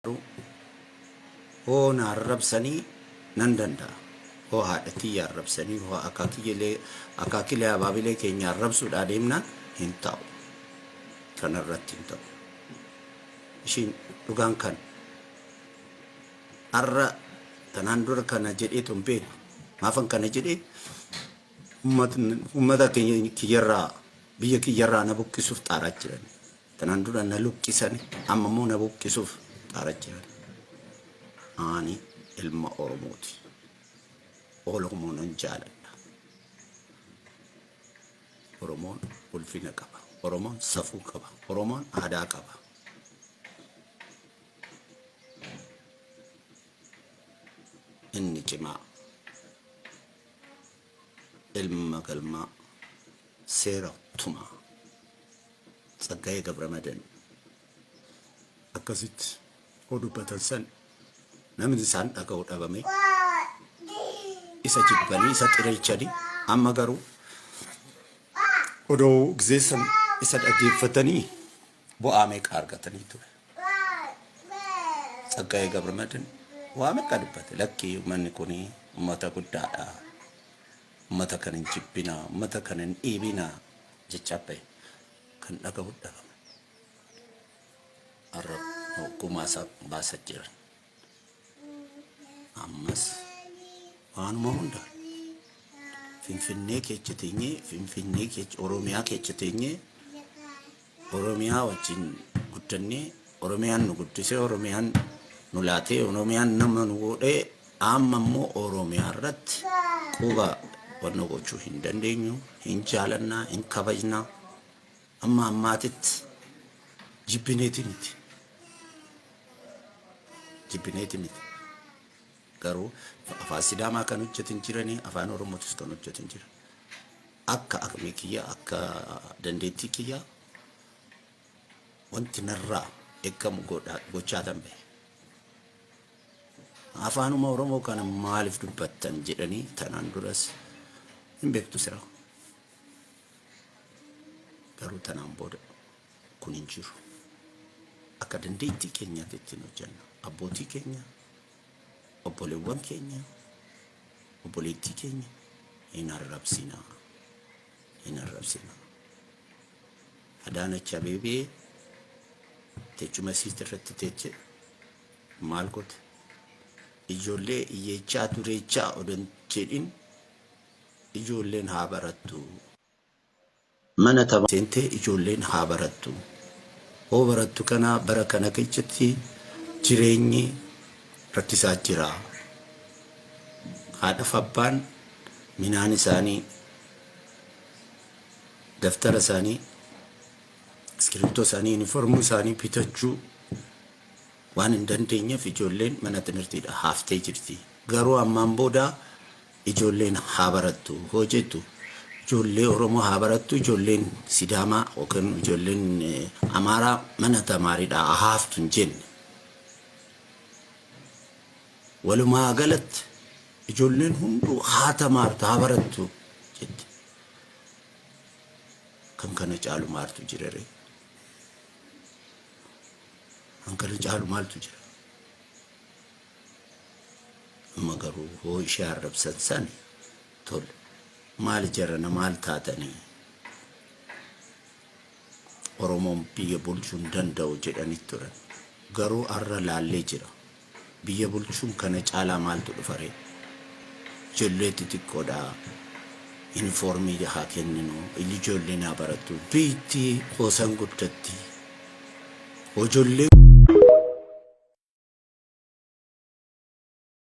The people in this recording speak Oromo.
Garuu hoo na arrabsanii nan danda'a. Hoo haadha tiyya arrabsanii, hoo akaakilee akaakilee abaabilee keenya arrabsuudhaa deemnaan hin ta'u. Kanarratti hin ta'u. Ishiin dhugaan kan har'a tanaan dura kana jedheetu hin beeku. Maafan kana jedhee uummata kiyyarraa biyya kiyyarraa na buqqisuuf xaaraa jiran. Tanaan dura na luqqisani, amma immoo na buqqisuuf xaaraa jiran. Ani ilma Oromooti. Oromoo nan jaaladha. Oromoon ulfina qaba. Oromoon safuu qaba. Oromoon aadaa qaba. Inni cimaa ilma galmaa seera tumaa. Tsaggaayee Gabramadin akkasitti hoo dubbatan san namni isaan dhaga'u dhabame isa jibbanii isa xireechanii amma garuu odoo gizee san isa dhaggeeffatanii bu'aa meeqa argatanii ture. Tsaggaayee Gabramadin waa meeqa dubbate lakkii uummanni kun uummata guddaadha. Uummata kana hin jibbinaa, uummata kana hin dhiibinaa jechaa bahe kan dhagahu dhabame. Har'a gumaa isaa baasaa jiran. Ammas waanuma hunda Finfinnee keessa teenyee, Finfinnee keessa, Oromiyaa keessa teenyee, Oromiyaa wajjin guddannee, Oromiyaan nu guddisee, Oromiyaan nu laatee, Oromiyaan nama nu godhee, amma immoo Oromiyaa irratti quba wannoo gochuu hin dandeenyu, hin jaalannaa, hin kabajnaa. Amma ammaatitti jibbineeti miti. Jibbineeti miti. Garuu afaan Sidaamaa kan hojjetan jiranii, afaan Oromootis kan hojjetan jiran. Akka aqmii kiyya, akka dandeettii kiyya wanti narraa eeggamu gochaa tan bahe. Afaanuma Oromoo kana maaliif dubbattan jedhanii tanaan duras hin beektu sira. Garuu tanaan booda kun hin jiru. Akka dandeettii keenyaatti ittiin hojjenna. Abbootii keenya, obboleewwan keenya, obboleettii keenya hin arrabsinaa. Hin arrabsinaa. Adaanach Abeebee teechuma isiit irratti teeche maal goote? Ijoollee iyyeechaa dureechaa odon jedhin ijoolleen haa barattu. Mana taphaa seentee ijoolleen haa barattu. Hoo barattu kana bara kana keessatti jireenyi rakkisaa jira. Haadhaaf abbaan minaan isaanii, daftara isaanii, iskiriptoo isaanii, yuunifoormii isaanii bitachuu waan hin dandeenyeef ijoolleen mana timirtiidha haftee jirti. Garuu ammaan booda ijoolleen haa barattu hoo jettu ijoollee Oromoo haa barattu ijoolleen Sidaamaa yookiin ijoolleen Amaaraa mana tamaariidha haa haftu hin jenne. Walumaa galatti ijoolleen hunduu haa tamaartu haa barattu jette. Kan kana caalu maaltu jira ree? Kan kana caalu maaltu jira? Amma garuu hoo ishee arrabsan sani tole maal jarana maal taatanii Oromoon biyya bulchuu hin danda'u jedhanii turan. Garuu har'a laallee jira. Biyya bulchuun kana caalaa maaltu dhufa ree? Ijoollee xixiqqoodha. Yuunifoormii haa kenninu. Ijoolleen haa barattu. Biyyi hoosan guddatti. Ijoollee